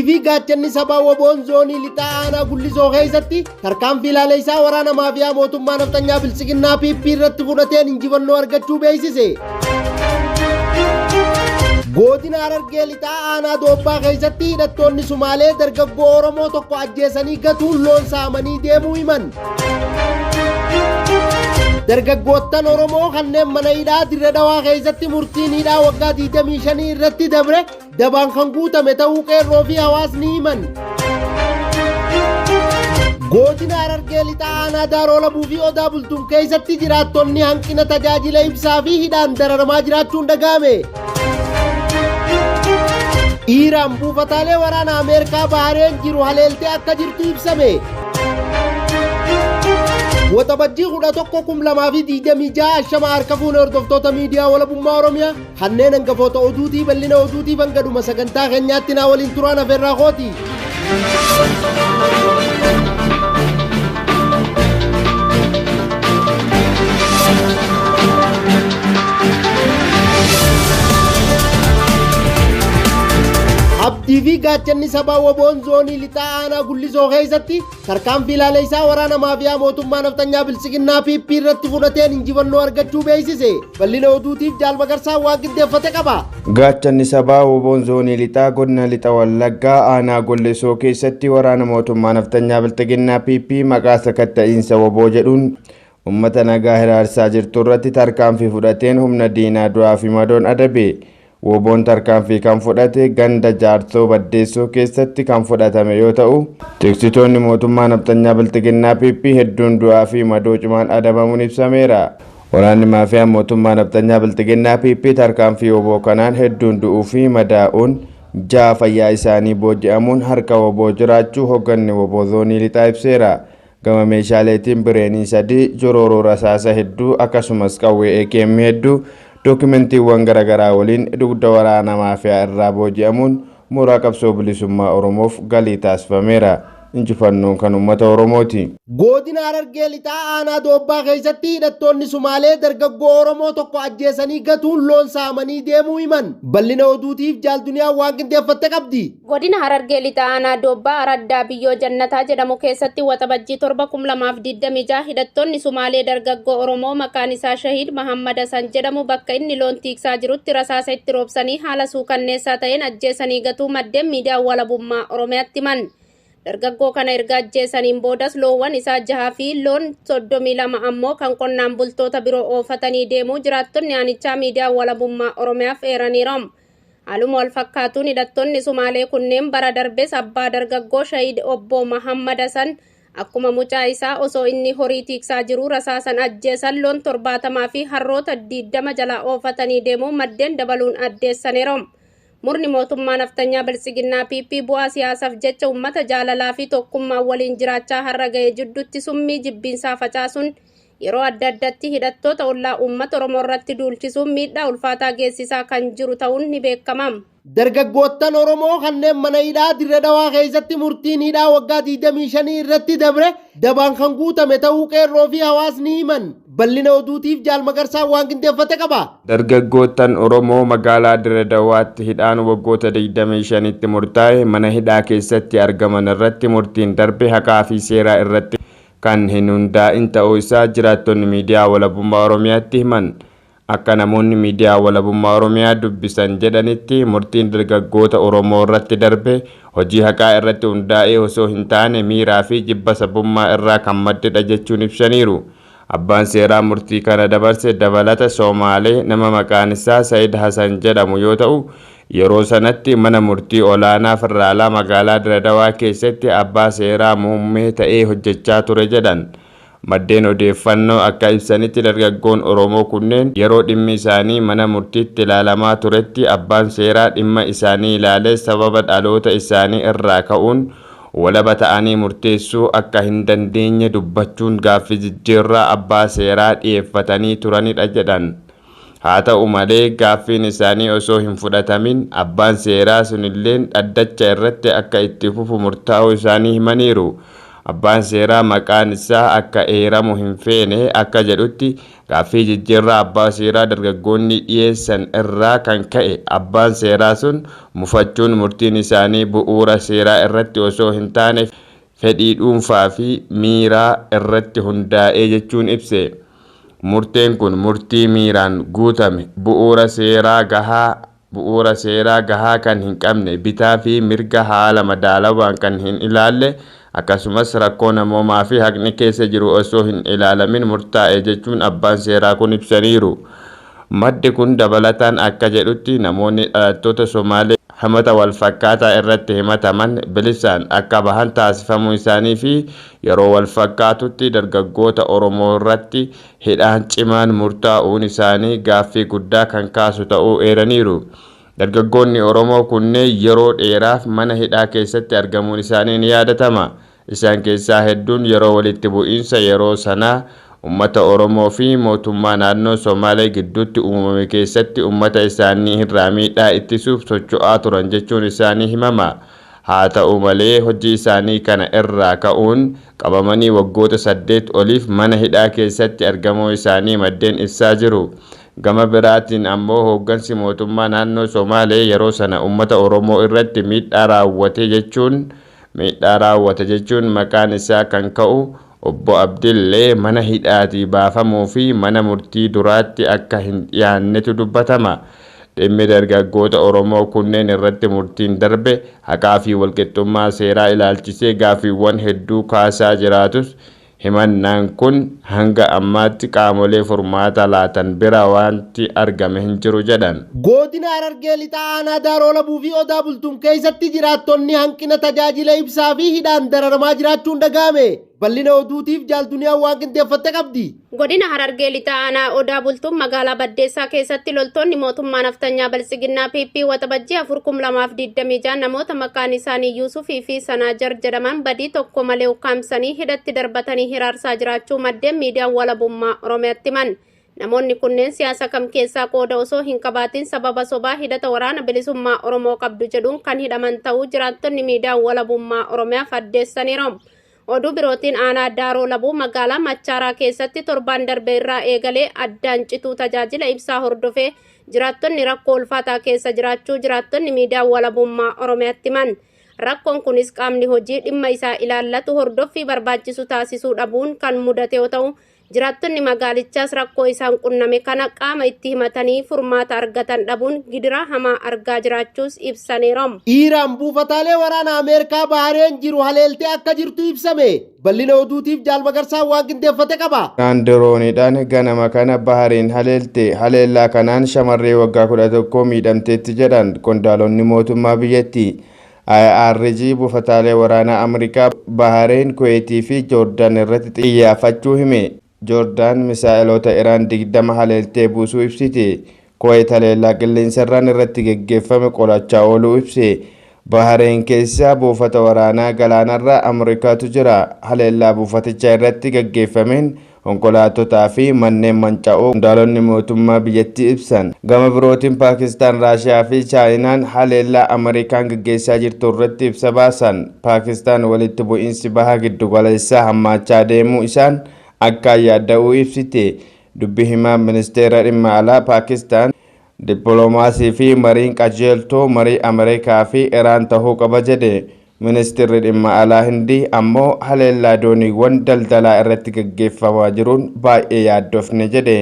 Abdii fi gaachanni sabaa WBOn zoonii lixaa aanaa Gullisoo keessatti tarkaanfii ilaaleessaa waraana maafiyaa mootummaa nafxanyaa Biltsiginnaa PP irratti fudhateen injifannoo argachuu beeksise. Godina Harargee lixaa aanaa Doobbaa keessatti hidhattoonni Sumaalee dargaggoo Oromoo tokko ajjeesanii gatuun loon saamanii deemuu himan. Dargaggoottan Oromoo kanneen mana hidhaa Dirre Dhawaa keessatti murtiin hidhaa waggaa 25 irratti dabre dabaan kan guutame ta'uu qeerroo fi hawaasni himan. Godina Harargee lixaa aanaa Daaroo Labuu fi Odaa Bultum keessatti jiraattonni hanqina tajaajila ibsaa fi hidhaan dararamaa jiraachuun dhaga'ame. Iiraan buufataalee waraana Ameerikaa Bahareen jiru haleeltee akka jirtu ibsame. Waxabajjii 11/2026 ashama harka fuune hordoftoota miidiyaa walabummaa Oromiyaa kanneen hangafoota oduutii bal'ina oduutii hangadhuma sagantaa keenyaatti naa waliin turaan afeerraa kooti. Abdii fi gaachanni sabaa WBOn zoonii lixaa aanaa Gullisoo keessatti tarkaanfii ilaaleessaa waraana maafiyaa mootummaa nafxanyaa Biltsiginnaa PP irratti fudhateen injifannoo argachuu beeksise. Bal'ina oduutiif Jaal Magarsaa waan qindeeffate qaba. Gaachanni sabaa WBOn zoonii lixaa godina lixa Wallaggaa aanaa Gullisoo keessatti waraana mootummaa nafxanyaa Biltsiginnaa PP maqaa sakatta'iinsa WBO jedhuun uummata nagaa hiraarsaa jirtu irratti tarkaanfii fudhateen humna diinaa du'aa fi madoon adabe. WBOn tarkaanfii kan fudhate ganda Jaarsoo Baddeessoo keessatti kan fudhatame yoo ta'u, tiksitoonni mootummaa nafxanyaa Biltsiginnaa PP hedduun du'aa fi madoo cimaan adabamuun ibsameera. Waraanni maafiyaa mootummaa nafxanyaa Biltsiginnaa PP tarkaanfii WBO kanaan hedduun du'uu fi madaa'uun ja'a fayyaa isaanii booji'amuun harka WBO jiraachuu hoogganni WBO zoonii lixaa ibseera. Gama meeshaaleetiin bireenii 3, jorooroo rasaasa hedduu akkasumas qawwee AKM hedduu dookumentiiwwan garaagaraa waliin dugda waraana maafiyaa irraa booji'amuun mooraa qabsoo bilisummaa Oromoof galii taasifameera. Injifannoon kan uummata Oromooti. Godina Harargee lixaa aanaa Doobbaa keessatti hidhattoonni Sumaalee dargaggoo Oromoo tokko ajjeesanii gatuun loon saamanii deemuu himan. Bal'ina oduutiif Jaal Duniyaa waan qindeeffatte qabdi. Godina Harargee lixaa aanaa Doobbaa Araddaa Biyyoo Jannataa jedhamu keessatti waxabajjii 7/2026 hidhattoonni Sumaalee dargaggoo Oromoo maqaan isaa Shahiid Mahammad Hasan jedhamu bakka inni loon tiiksaa jirutti rasaasa itti roobsanii haala suukanneessaa ta'een ajjeesanii gatuu maddeen miidiyaa walabummaa Oromiyaatti himan. Dargaggoo kana erga ajjeesaniin boodas loowwan isaa 6 fi loon 32 ammoo kan qonnaan bultoota biroo oofatanii deemuu jiraattonni aanichaa miidiyaa walabummaa Oromiyaaf eeraniiru. Haaluma wal fakkaatuun hidhattoonni Sumaalee kunneen bara darbes abbaa dargaggoo Shahiid obbo Mahammad Hasan akkuma mucaa isaa osoo inni horii tiiksaa jiruu rasaasan ajjeesan loon 70 fi harroota 20 jalaa oofatanii deemuu maddeen dabaluun addeessaniiru. Murni mootummaa naftanyaa Biltsiginnaa PP bu'aa siyaasaaf jecha uummata jaalalaa fi tokkummaa waliin jiraachaa har'a ga'e jidduutti summii jibbiinsaa facaasuun yeroo adda addatti hidhattoota ollaa uummata Oromoo irratti duulchisuun miidhaa ulfaataa geessisaa kan jiru ta'uun ni beekama. Dargaggoottan Oromoo kanneen mana hidhaa Dirre Dhawaa keessatti murtiin hidhaa waggaa 25 irratti dabre dabaan kan guutame ta'uu qeerroo fi hawaasni himan. Bal'ina oduutiif Jaal Magarsaa waan qindeeffate qaba. Dargaggoottan Oromoo magaalaa Dirre Dawaatti hidhaan waggoota 25tti murtaa'e mana hidhaa keessatti argaman irratti murtiin darbe haqaa fi seeraa irratti kan hin hundaa'in ta'uu isaa jiraattonni miidiyaa walabummaa Oromiyaatti himan. Akka namoonni miidiyaa walabummaa Oromiyaa dubbisan jedhanitti murtiin dargaggoota Oromoo irratti darbe hojii haqaa irratti hundaa'ee osoo hin taane miiraa fi jibba sabummaa irraa kan maddedha jechuun ibsaniiru. Abbaan seeraa murtii kana dabarse dabalata Soomaalee nama maqaan isaa Sayid Hasan jedhamu yoo ta'u, yeroo sanatti mana murtii olaanaa federaalaa magaalaa Dirre Dawaa keessatti abbaa seeraa muummee ta'ee hojjechaa ture jedhan. Maddeen odeeffannoo akka ibsanitti dargaggoon Oromoo kunneen yeroo dhimmi isaanii mana murtiitti ilaalamaa turetti abbaan seeraa dhimma isaanii ilaalee sababa dhaloota isaanii irraa ka'uun walaba ta'anii murteessuu akka hin dandeenye dubbachuun gaaffii jijjiirraa abbaa seeraa dhiyeeffatanii turanidha jedhan. Haa ta'u malee gaaffiin isaanii osoo hin fudhatamin abbaan seeraa sunilleen dhaddacha irratti akka itti fufu murtaa'uu isaanii himaniiru. Abbaan seeraa maqaan isaa akka eeramu hin feene akka jedhutti gaaffii jijjiirraa abbaa seeraa dargaggoonni dhiyeessan irraa kan ka'e abbaan seeraa sun mufachuun murtiin isaanii bu'uura seeraa irratti osoo hin taane fedhii dhuunfaa fi miiraa irratti hundaa'ee jechuun ibse. Murteen kun murtii miiraan guutame bu'uura seeraa gahaa kan hin qabne, bitaa fi mirga haala madaalawaan kan hin ilaalle, akkasumas rakkoo namoomaa fi haqni keessa jiru osoo hin ilaalamin murtaa'e jechuun abbaan seeraa kun ibsaniiru. Maddi kun dabalataan akka jedhutti namoonni dhalattoota Somaalee himata wal fakkaataa irratti himataman bilisaan akka bahan taasifamuu isaanii fi yeroo wal fakkaatutti dargaggoota Oromoo irratti hidhaan cimaan murtaa'uun isaanii gaaffii guddaa kan kaasu ta'uu eeraniiru. Dargaggoonni Oromoo kunneen yeroo dheeraaf mana hidhaa keessatti argamuun isaanii ni yaadatama. Isaan keessaa hedduun yeroo walitti bu'iinsa yeroo sanaa uummata Oromoo fi mootummaa naannoo Somaalee gidduutti uumame keessatti uummata isaanii irraa miidhaa ittisuuf socho'aa turan jechuun isaanii himama. Haa ta'u malee, hojii isaanii kana irraa ka'uun qabamanii waggoota 8 oliif mana hidhaa keessatti argamuu isaanii maddeen ibsaa jiru. Gama biraatiin ammoo hooggansi mootummaa naannoo Somaalee yeroo sana uummata Oromoo irratti miidhaa raawwate jechuun maqaan isaa kan ka'u obbo Abdillee mana hidhaatii baafamuu fi mana murtii duraatti akka hin dhiyaannetu dubbatama. Dhimmi dargaggoota Oromoo kunneen irratti murtiin darbe haqaa fi walqixxummaa seeraa ilaalchisee gaaffiiwwan hedduu kaasaa jiraatus, himannaan kun hanga ammaatti qaamolee furmaata laatan bira wanti argame hin jiru jedhan. Godina Harargee Lixaa aanaa Daaroo Labuu fi Odaa Bultuun keessatti jiraattonni hanqina tajaajila ibsaa fi hidhaan dararamaa jiraachuun dhaga'ame. Bal'ina oduutiif jaalduniyaan waan qindeeffatte qabdi. Godina Harargee Lixaa aanaa Odaa Bultuun magaalaa Baddeessaa keessatti loltoonni mootummaa naftanyaa Biltsiginnaa PP Waxabajjii 4,2026 namoota maqaan isaanii Yuusufii fi Sanaajar jedhaman badii tokko malee ukkaamsanii hidhatti darbatanii hiraarsaa jiraachuu maddeen miidiyaa walabummaa Oromiyaatti himan. Namoonni kunneen siyaasa kam keessaa qooda osoo hin qabaatin sababa sobaa hidhata waraana bilisummaa Oromoo qabdu jedhuun kan hidhaman ta'uu jiraattonni miidiyaa walabummaa Oromiyaaf addeessaniiru. Oduu birootiin, aanaa Daaroo Labuu magaalaa Machaaraa keessatti torbaan darbe irraa eegalee addaan cituu tajaajila ibsaa hordofee jiraattonni rakkoo ulfaataa keessa jiraachuu jiraattonni miidiyaa walabummaa Oromiyaatti himan. Rakkoon kunis qaamni hojii dhimma isaa ilaallatu hordoffii barbaachisu taasisuu dhabuun kan mudate yoo ta'u, jiraattonni magaalichaas rakkoo isaan qunname kana qaama itti himatanii furmaata argatan dhabuun gidiraa hamaa argaa jiraachuus ibsaniiru. Iiraan buufataalee waraana Ameerikaa Bahareen jiru haleeltee akka jirtu ibsame. Bal'ina oduutiif Jaal Magarsaan waan qindeeffate qaba. Iraan dirooniidhaan ganama kana Bahariin haleelte. Haleellaa kanaan shamarree waggaa 11 miidhamteetti jedhan qondaalonni mootummaa biyyattii. IRG buufataalee waraanaa Ameerikaa Bahareen, Kuweetii fi Joordaan irratti xiyyeeffachuu hime. Joordaan misaa'eloota Iraan 20 haleeltee buusuu ibsite. Kuweet haleellaa qilleensarraan irratti geggeeffame qolachaa ooluu ibse. Bahareen keessa buufata waraanaa galaanarra Ameerikaatu jira. Haleellaa buufaticha irratti geggeeffameen konkolaatotaa fi manneen manca'uu qondaalonni mootummaa biyyattii ibsan. Gama birootiin Paakistaan, Raashiyaa fi Chaayinaan haleellaa Ameerikaan geggeessaa jirtu irratti ibsa baasan. Paakistaan walitti bu'iinsi baha giddugaleessaa hammaachaa deemuu isaan akka yaadda'uu ibsite. Dubbi himaan ministeera dhimma alaa Paakistaan dippiloomaasii fi mariin qajeeltoo marii Ameerikaa fi Iraan ta'uu qaba jedhe. Ministeerri dhimma alaa Hindii ammoo haleellaa dooniiwwan daldalaa irratti gaggeeffamaa jiruun baay'ee yaaddofne jedhe.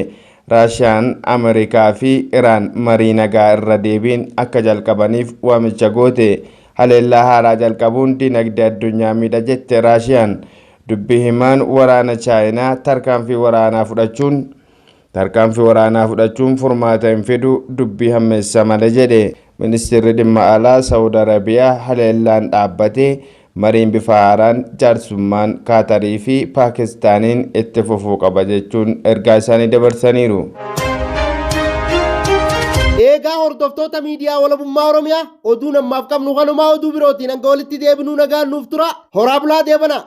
Raashiyaan Ameerikaa fi Iraan marii nagaa irra deebiin akka jalqabaniif waamicha goote. Haleellaa haaraa jalqabuun dinagdee addunyaa miidha jette Raashiyaan. Dubbi himaan waraana Chaayinaa tarkaanfii waraanaa fudhachuun furmaata hin fidu, dubbii hammeessa malee jedhe. Ministeerri dhimma alaa Saawud Arabiyaa haleellaan dhaabbatee mariin bifa haaraan jaarsummaan Kaatarii fi Paakistaaniin itti fufuu qaba jechuun ergaa isaanii dabarsaniiru. Eegaa hordoftoota miidiyaa walabummaa Oromiyaa, oduu ammaaf qabnu kanumaa. Oduu birootiin hanga walitti deebinuu nagaan nuuf tura. Horaa bulaa, deebana.